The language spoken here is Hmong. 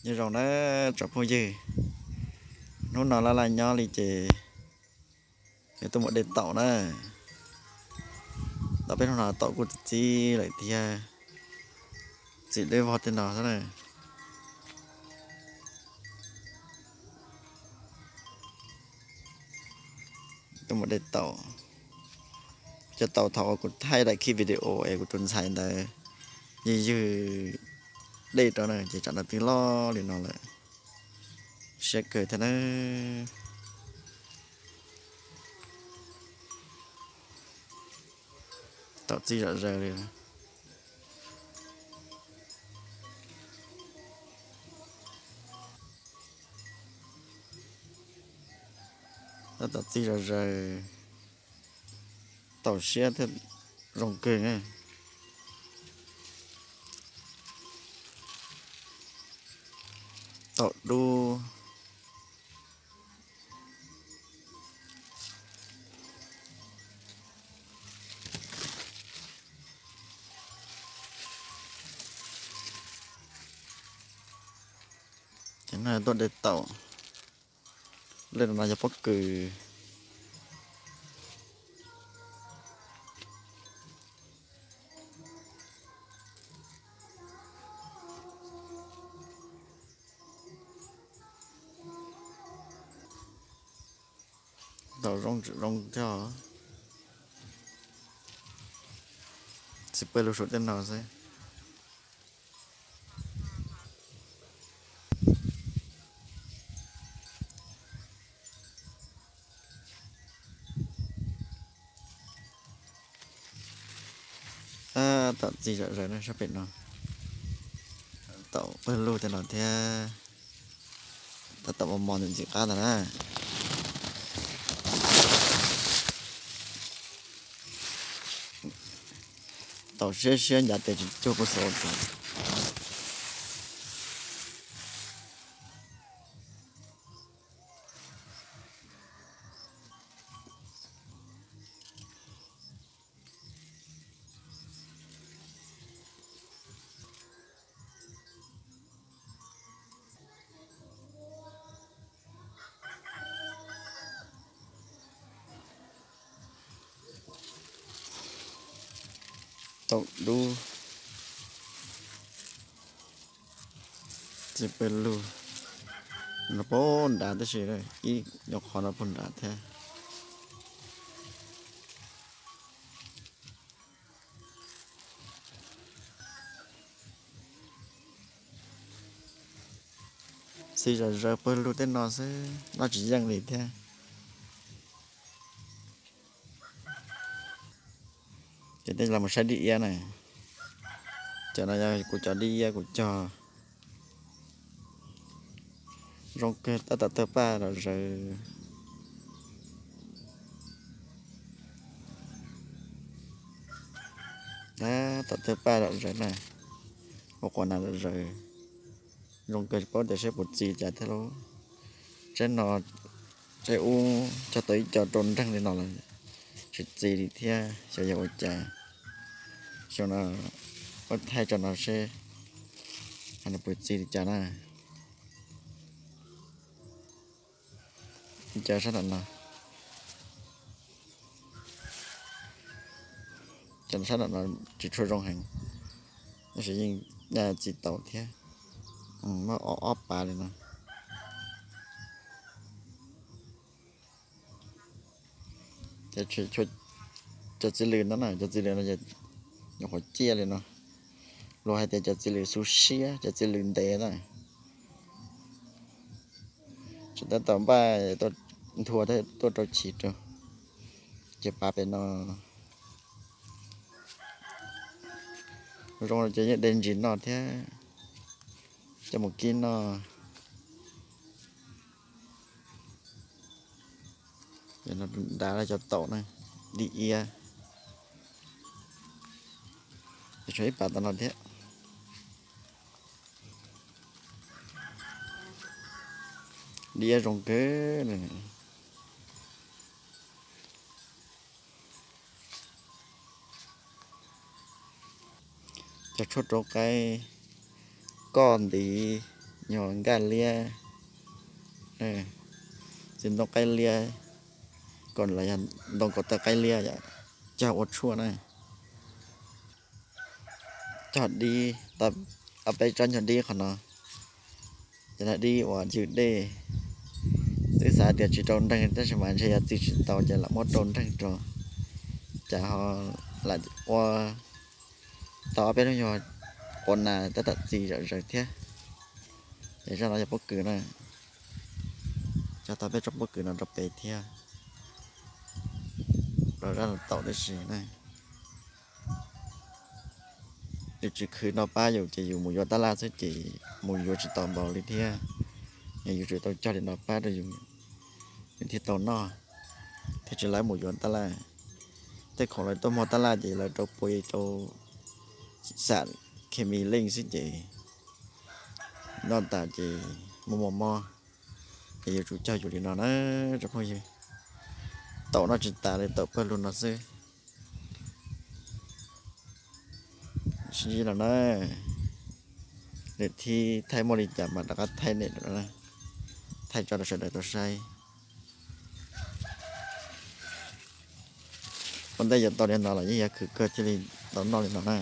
Nyob zoo na tsoom phooj ywg, hnub no laj laj nyob li ces yuav tuaj mus de taum na. Tau peb hnub no taum kuj txi txiv lawm thiab, txi deb vog tej no xwb na. Tuaj mus de taum, cov taum thaum kuv thaij daim clip video es kuv tus ntxhais ntawd ywg ywg dej rau na ces tsam no twb loj li no lawm, siab kawg thiab na. Taum txi zom zaws li. Tab tom txi zom zaws, taum siab thiab zoo kawg na. Taum dub. Ces no tuaj de taum, lej no yog pob kws. Taum zoo tseem zoo thiab, tsis pawg lug saum tej no xwb. Tab tom txi zom zaws na sab pem no, taum pawg lug tej no thiab. Tab tom mos mos ntxim ntxim qab ntag na. Taum siab siab ncav tes tsis cuag kuj xav ua tsav. Taum dub, txi pawg lug, no puag nrad tib si, ib nyuag qhov no puag nrad thiab. Txi zom zaws pawg lug tej no xwb, noj tsis yeej li thiab. Ces tej los mus saib dib iab na. Cov no yog kuv cov dib iab kuv cog. Zoo kawg, tab tom tawg paj zom zaws. Tab tom tawg paj zom zaws na, ua quas nas zom zaws. Zoo kawg, tsis paub tias seb puas txi cas thiab lauj. Tsaib no, tsaib ub cog tau ib co rau nreeg li no lawm, tsis txi li thiab, xyov yog ua cas. Xyov no, ua thaij tso no seb nws puas txi li cas na. Cov sab nram no, cov sab nram no tsis tshua zoo heev, tab sis yeej txi tau thiab. Muab ob ob pas li no. Cov txiv lws no na, cov txiv lws no nyuam qhuav ciaj li no. Luag hais tias cov txiv lws xu siab, cov txiv lws ntev na. Tsis tab tom npaj nthua tuaj rau chiv rau. Ces pas pem no zoo ces yeej de ntsis noj thiab, coj mus kib noj. Nrad cov taum na, dib iab. Ces tshuav ib pas tom no thiab. Dib iab zoo kawg. Cov tshuaj rau qaib, koj ntiv, Nyuag nkaj liab, txiv ntoo qaib liab, kom los yog ntoo kaum tawm qaib liab yom, cog ua tshuaj na. Cog dib, ob peb tsob nyuag dib qhov no, ces yog dib uas ywg dej. Twb xav tias tsis rau nreeg tab sis mas ntshe yog txi tsis tau ces lam muab rau nreeg rau, cas ho lam ua tau ob peb lub nyuag quav nas tab tom txi zom zaws thiab. Ces zaj no yog pob kws na, cog tau peb tsob pob kws no rau pem thiab, rau zaj no taum tib si na. Yus tsis khwv no pab yus ces yus mus yuav tab laj xwb ces mus yuav tsis tau npaum li thiab. Yus tsum tau cog li no pab rau yus, yus thiaj tau noj, thiaj tsis lawv mus yuav tab laj. Tej khoom lawv tuaj muag tab laj ces lawv rau pua rau xam khes mis leej xwb ces noj tas ces muaj muaj mob. Ces yus tsum cog yus li no na tsoom phooj ywg. Taum noj tsis tas li, taum pawg lug no xwb. Sib ntsib no na, niam thib thaij muaj li cas mas rov qab thaij niam, thaij tso rau sawv daws tau saib. Ua ntej yuav tau li no los yeej yog khwv kawg thiaj li tau noj li no na.